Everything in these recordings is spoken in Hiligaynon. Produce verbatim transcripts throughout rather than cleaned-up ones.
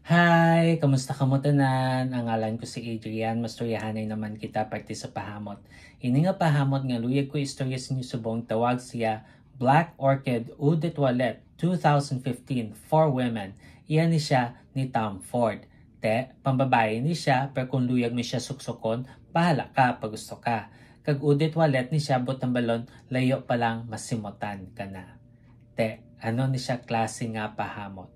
Hi! Kamusta kamo tanan? Ang ngalan ko si Adrian. Mastoryahanay naman kita parte sa pahamot. Ini nga pahamot nga luyag ko istorya sa inyo subong tawag siya Black Orchid Eau de Toilette two thousand fifteen for women. Iya ni siya ni Tom Ford. Te, pambabayi ni siya, pero kung luyag mo siya suksukon, bahala ka pag gusto ka. Kag Eau de Toilette ni siya, but ang balon, layo pa lang masimutan ka na. Te, ano ni siya klase nga pahamot?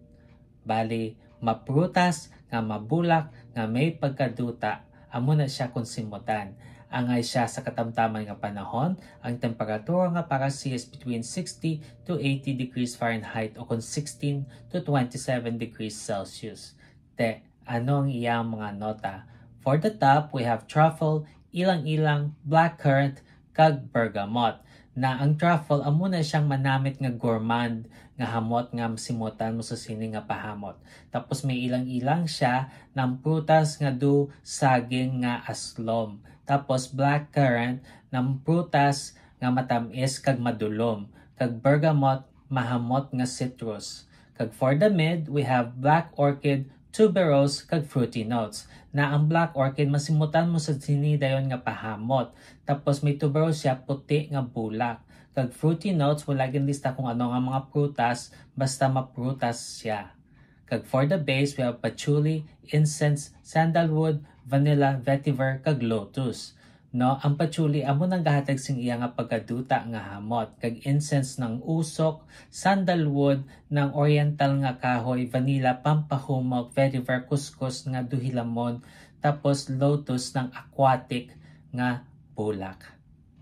Bali, maprutas nga mabulak nga may pagkaduta, amo na siya kung simutan. Angay siya sa katamtaman nga panahon, ang temperatura nga para siya is between sixty to eighty degrees Fahrenheit o kung sixteen to twenty-seven degrees Celsius. Te, ano ang iyang mga nota? For the top, we have truffle, ilang-ilang, blackcurrant, kag bergamot. Na ang truffle amo na siyang manamit nga gourmand nga hamot nga masimutan mo sa sini nga pahamot. Tapos may ilang-ilang siya ng prutas nga do saging nga aslom. Tapos blackcurrant ng prutas nga matamis kag madulom. Kag bergamot mahamot nga citrus. Kag for the mid, we have black orchid, tuberose, kag fruity notes. Na ang black orchid masimutan mo sa sini dayon nga pahamot. Tapos may tuberose siya, puti nga bulak. Kag fruity notes, wala ginlista kung ano nga mga prutas, basta maprutas siya. Kag for the base, we have patchouli, incense, sandalwood, vanilla, vetiver, kag lotus. No, ang patchouli amo nang gahatag sing iya nga pagkaduta nga hamot, kag incense ng usok, sandalwood ng oriental nga kahoy, vanilla, pampahumok, vetiver, kuskus nga duhilamon, tapos lotus ng aquatic nga bulak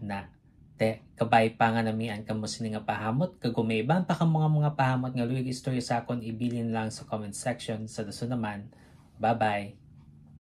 na. Te, kabay pa nga namian kamo sini nga pahamot, kag kung may iban pa ka mga, mga pahamot nga luyag istorya sa akon, ibilin lang sa comment section. Sa dason naman, bye-bye.